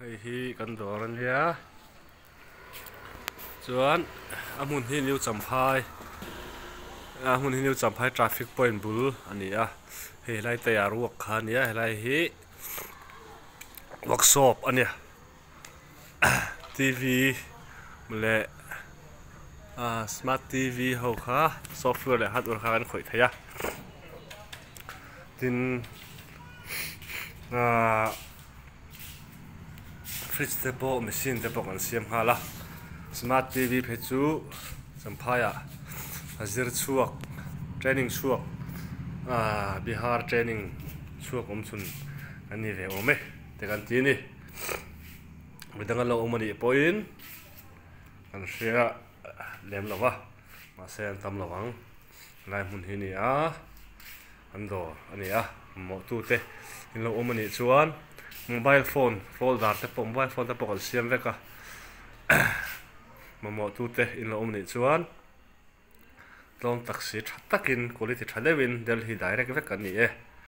Hei hi kan dawr a nia chuan a hmun hi new champhai a hmun hi new champhai traffic point bul a ni a hei helai te ah ruak kha a nia helai hi workshop a nia t v leh ah smart t v ho kha software leh hardware kha kan khawih thei a tin ahh. Fridge te pawh machine te pawh kan siam nghal a smart tv phei chu champhai ah a zir chhuak training chhuak ahh Bihar training chhuak awm chhun an ni ve awm e te kan ti a ni midang an lo awm a nih pawhin kan hria lem lo va mahse an tam lo ang helai hmun hi a ni a. An dawr a ni a, mamawhtute in lo awm a nih chuan mobile phone folder te pawh mobile phone te pawh kan siam vek a mamawhtute in lo awm a nih chuan tlawm taxi tha takin quality tha deuhin Delhi direct vek an ni e.